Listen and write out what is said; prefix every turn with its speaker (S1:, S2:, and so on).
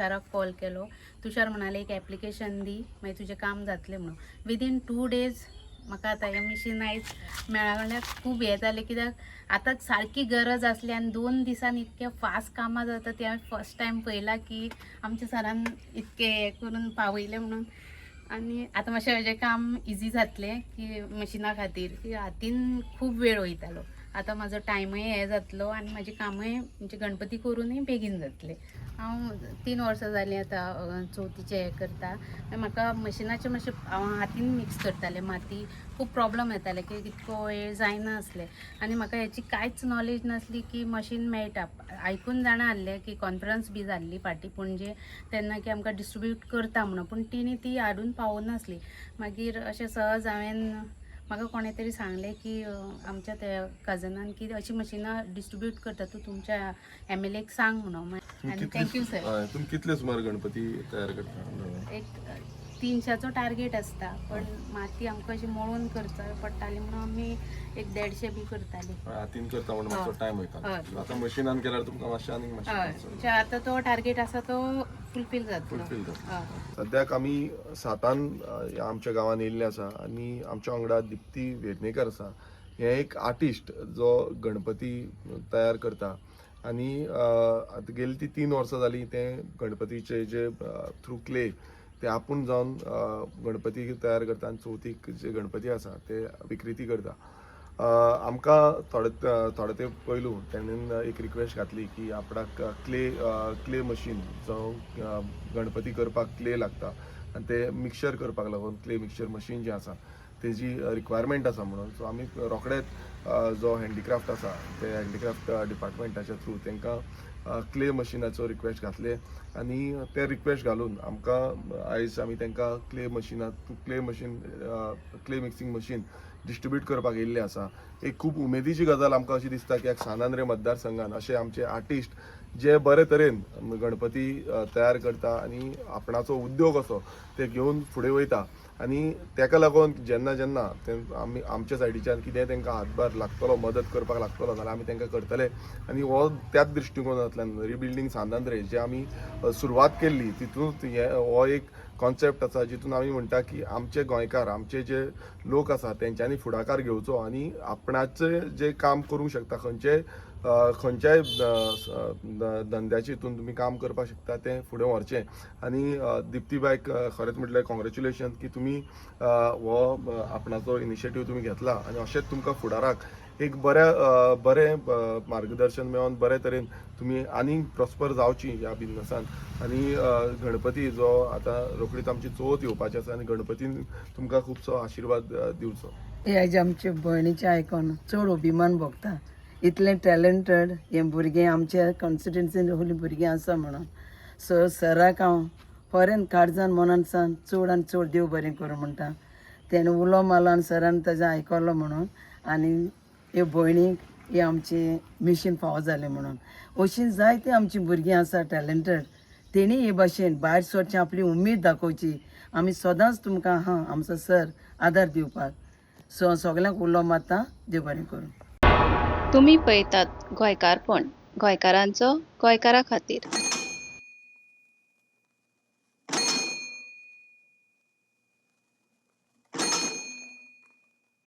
S1: तुषाराक call केलो. तुषार म्हणाले एक एप्लिकेशन दी, मागीर तुजें काम जातलें म्हणून. विदीन 2 डेज म्हाका आतां हें मशीन आयज मेळ्ळां म्हणल्यार खूब हें जालें, कित्याक आतां सारकी गरज आसली आनी 2 दिसान इतकें फास्ट कामां जाता ती हांवें फर्स्ट टायम पळयलां की आमच्या सरान इतकें हें करून पावयलें म्हणून. आनी आतां मातशें म्हजें काम इजी जातलें की मशिना खातीर, की हातीन खूब वेळ वयतालो. आतां म्हाजो टायमय हें जातलो आनी म्हाजें कामय म्हणजे गणपती करूनय बेगीन जातलें. हांव 3 वर्सां जालीं आतां चवथीचें हें करता. मागीर म्हाका मशिनाचें मातशें, हांव हातीन मिक्स करतालें माती, खूब प्रॉब्लम येताले की इतको वेळ जायना आसलें आनी म्हाका हेची कांयच नॉलेज नासली की मशीन मेळटा. आयकून जाणा आसलें की कॉन्फरन्स बी जाल्ली फाटीं पणजे तेन्ना की आमकां डिस्ट्रिब्यूट करता म्हणून, पूण तिणी ती हाडून पावनासली. मागीर अशें सहज हांवें, म्हाका कोणें तरी सांगलें की आमच्या त्या कजनान की अशी मशिनां डिस्ट्रिब्यूट करता, तूं तुमच्या एमएलएक सांग म्हणून. आनी thank you sir.
S2: हय, तुमी कितले सुमार गणपती तयार करता?
S1: एक 300चो टार्गेट आसता, पण माती आमकां अशी मळून करता पडटाली म्हणून आमी एक 150 बी करताली.
S2: हातीन करता म्हणून मातसो टायम वयता. आतां मशिनान केल्यार तुमकां मातशें आनीक मातशें
S1: म्हणजे आतां तो टार्गेट आसा तो फुलफील जातलो.
S2: फुलफील जातलो. सद्याक आमी सातान ह्या आमच्या गांवांत येयल्ले आसा आनी आमच्या वांगडा दिप्ती वेर्णेकर आसा. हे एक आर्टिस्ट जो गणपती तयार करता आनी आतां गेली ती 3 वर्सां जालीं ते गणपतीचे जे थ्रू क्ले ते आपूण जावन गणपती तयार करता आनी चवथीक जे गणपती आसा ते विक्रिती करता. आमकां थोडे थोडे तेंप पयलू तेणेन एक रिक्वेस्ट घातली की आपणाक क्ले क्ले मशीन, जावं गणपती करपाक क्ले लागता आनी ते मिक्सचर करपाक लागून क्ले मिक्सचर मशीन जें आसा तेजी रिक्वायरमेंट आसा म्हणून. सो आमी रोखडेच जो हँडीक्राफ्ट आसा ते हँडीक्राफ्ट डिपार्टमेंटाच्या थ्रू तांकां क्ले मशिनाचो रिक्वेस्ट घातले आनी ते रिक्वेस्ट घालून आमकां आयज आमी तांकां clay मशिना clay machine clay mixing machine distribute करपाक येयल्ले आसा. एक खूब उमेदीची गजाल आमकां अशी दिसता की सांत आंद्रे मतदारसंघान अशे आमचे आर्टिस्ट जे बरे तरेन गणपती तयार करता आनी आपणाचो उद्योग असो ते घेवन फुडें वयता आनी तेका लागून जेन्ना जेन्ना ते आमी आमच्या सायडीच्यान कितेंय तांकां हातभार लागतलो, मदत करपाक लागतलो जाल्यार आमी तांकां करतले. आनी हो त्याच दृश्टिकोनांतल्यान रिबिल्डींग सांत आंद्रे जे आमी सुरवात केल्ली, तितूंत हे हो एक कॉन्सेप्ट आसा जितून आमी म्हणटा की आमचे गोंयकार, आमचे जे लोक आसा तेंच्यांनी फुडाकार घेवचो आनी आपणाचे जे काम करूंक शकता, खंयचेय खंयच्याय धंद्याचे हितून तुमी काम करपाक शकता, तें फुडें व्हरचें. आनी दिप्तीबायक खरेंच म्हटल्यार कॉंग्रेच्युलेशन की तुमी हो आपणाचो इनिशिएटीव तुमी घेतला आनी अशेंच तुमकां फुडाराक एक बरें मार्गदर्शन मेळोन बरे तरेन तुमी आनीक प्रॉस्पर जावची ह्या बिजनसान. आनी गणपती जो आतां रोखडीच आमची चवथ येवपाची आसा आनी गणपतीन तुमकां खुबसो आशिर्वाद दिवचो.
S3: हे आयज आमचे भयणीचें आयकोन चड अभिमान भोगता, इतलें टॅलंटेड हें भुरगें आमच्या कॉन्स्टिट्युन्सीन व्हडलीं भुरगीं आसा म्हणून. सो सराक हांव खरें काळजान मनान सावन चड आनी चड देव बरें करूं म्हणटा. तेणें उलो मारलो आनी सरान तेजें आयकलो म्हणून आनी ह्यो भयणीक ही आमची मिशीन फावो जालें म्हणून. अशीं जायतीं आमचीं भुरगीं आसा टॅलंटेड, तेणी हे भाशेन भायर सरचें, आपली उमेद दाखोवची. आमी सदांच तुमकां आहा, आमचो सर आदार दिवपाक. सो हांव सगल्यांक उलो मारता, देव बरें करूं.
S4: तुमी पळयतात गोंयकारपण, गोंयकारांचो गोंयकारा खातीर.